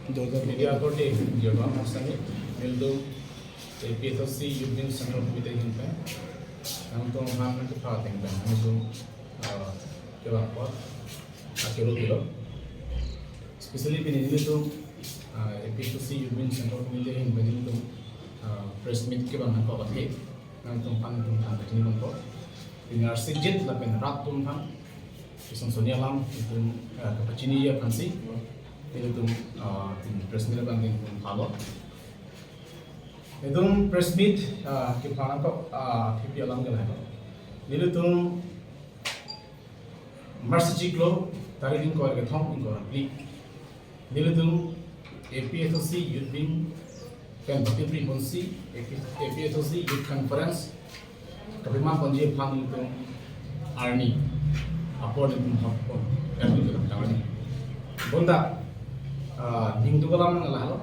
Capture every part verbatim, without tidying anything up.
Media korte jirpo, masani nelitum A P H L C Youth Wing Central Committee ahin pen nangtum aphan nangkepha ateng pen nangtum, ah, kevang apot akelo kelo. Especially pini nelitum, ah, A P H L C Youth Wing Central Committee ahin pen nelitum, ah, press meet kevang nangkok athe nangtum aphan nangtum aphan kachini longpo. Pini arsi jit lapen rat atum aphan ison soni alam nelitum, ah, kapachiniji aphansi nelitum, ah, pini press meet abang nelitum phalo. Nelitum press meet, ah, kepha nangkok, ah, P P alam ke lahelo. Nelitum March chiklo tarik ingkoi ra kethom ingkoi ra phli, nelitum A P H L C Youth Wing pen bapipri ponsi A P, A P H L C Youth Conference kapeman ponji aphan nelitum arni apor nelitum hap pon, kan nelitum tangani. Bonta, ah, ning dugalam nang lahelo.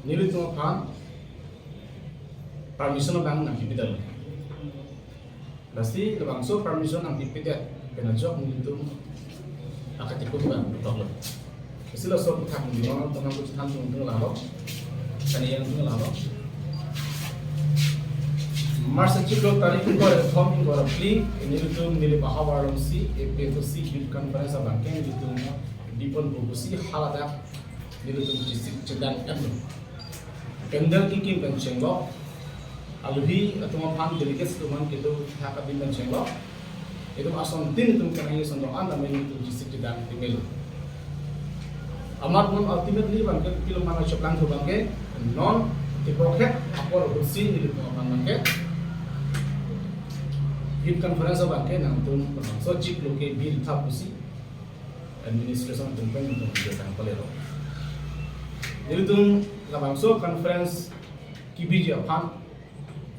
Nelitum aphan permission abang nangkipidetlo. Lasi labangso permission nangkipidet pen ajok nelitum akatiput abang toklo. Lasi laso aphuthak nelitum nangkachethan tungtung lahelo. Kani yang tung lahelo. March chiklo tarik ingkoi ra kethom ingkoi ra phli, nelitum Nilip ahavar alongsi A P H L C Youth Conference abang ke nelitum bipon bubusi haladak nelitum chesik chedang emlo. Pandal kekim pen chenglo, aluhi atum aphan delegates atum aphan kedo thak abin pen chenglo. Itum asontin itum kenai ason do-an tame nelitum chesik chedang timelo. Amat non ultimately abang ke pilo mana choplang thu abang ke non tipokhet apor ahutsi nelitum aphan abang ke Youth Conference abang ke nangtum so chiklo ke bill thap pusi administration atum pen nelitum jatang palero. Nelitum labangso conference kebiji aphan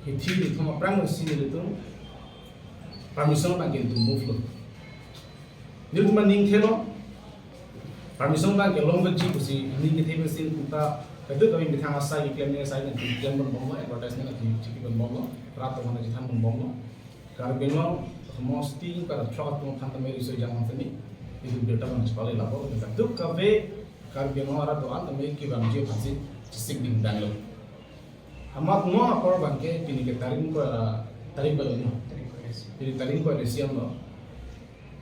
hithi nelitum aphrang si nelitum permission abang ke nelitum move lo. Nelitum aning thelo, permission abang ke longvekji pusi aning kethe pensi nelitum ta kadokave methang asai keklem asai nelitum klem pon bomlo, advertisement atum chiki pon bomlo, rat atum aphan chethan pon bomlo. Karbi Anglong homosti para throk atum aphan tame riso jang tame nelitum birta abang chepale lapo, kadokave Karbi Anglong arat do-an tame kevangji aphansi chesik dingdanglo. Amat non apor abang ke pini ke tarik ingkoi ra, tarik balo ni? Pini tarik ingkoi ra isi lo.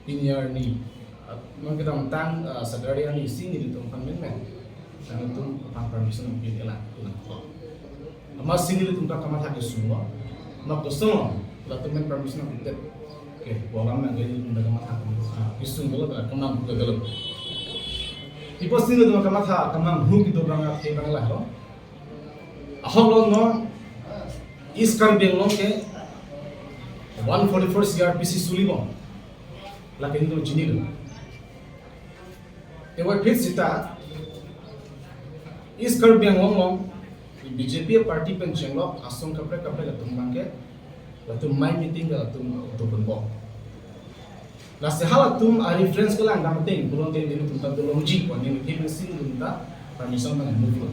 Pini arni, ah, non kedamtang, ah, Saturday arni si nelitum aphan menmen nangtum aphan permission pin ela tunang. Amat si nelitum ta kamatha kesung lo. Nok kesung lo, latum pen permission pidet. Oke, bolam nang nelitum ta kamatha kesung lo, ta kemang ke lo. Ipo si nelitum kamatha kemang hu kedo abang athe abang lahelo. Ahok lo non East Karbi Anglong ke one forty-four C R P C suli bom. Lake nelitum chinilo. Tewa phit seta East Karbi Anglong along B J P party pen chenglok asong kaprek kaprek atum abang ke latum mai meeting ke latum do pon bom. Lasi halatum a-reference kelang dam ateng pulote nelitum ta dolongji pu nelitum pensi nelitum ta permission nang move lo.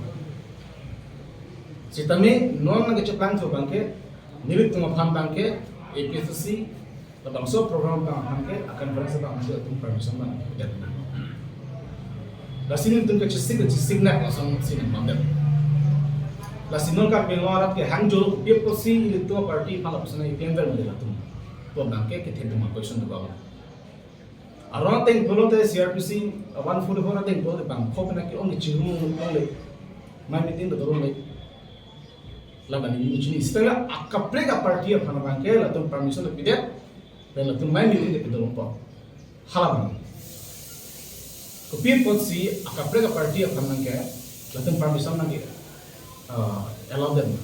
Sitame non nangkacheplang thu abang ke nelitum aphan abang ke A P H L C labangso program abang aphan ke a-conference abang aphan ke latum permission abang pidet nang. Lasi nelitum kachesik kachesik nang lason si nang mandem. Lasi non Karbi Anglong arat ke hang jolo kopi apotsi nelitum party aphan lapuson A P M ver mede latum. Pu abang ke kethe atum a-question do bang. Aron ateng pulote C R P C one forty-four ateng pulote bang khop na ke-ong ke chingrum longle. Mai meeting do longle. Labang nelitum chini. Seta la akaprek a-party aphan abang ke latum permission pidet. Pen latum mai meeting ke pidolongpo. Hala abang. Kopi apotsi akaprek a-party aphan abang ke latum permission nang ke, ah, allow dem.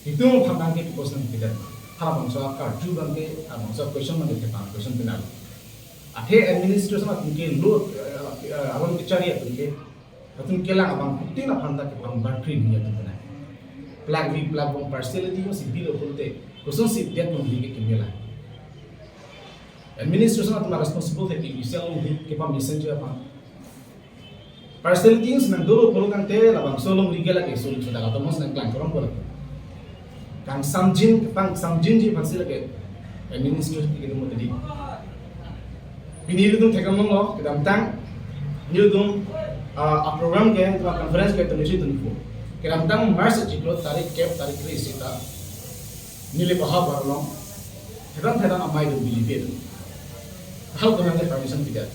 Itum aphan abang ke pipos nangpidet. Hala abangso akarju abang ke, ah, abangso question abang ke tepang question pinal. Athe administration atum ke lo, eh, eh, aron kechari atum ke, atum kelang abang putin aphan ta kepang bakri ni atum kena. Plak vi plak bom partiality mo si bilo pulote, kosonsi dia pun ni ke kimela. Administration atum responsible the ke isi along hi kepam messenger aphan. Partiality si nang dolo pulo tangte labangso along legal lake sul sudah kata mos nang klang korong pulo. Kangsamjin, kepangsamjinji aphansi lake administration ke mo tadi. Pini nelitum thekam longlo, kedamtang nelitum Ah, a program ke, ah, conference ke twenty-three twenty-four. Kedamtang March achiklo tarik kep tarik kre-isi ta neli Pahabor along thetan thetan amei do bilibet. Hal ko nang permission pidet.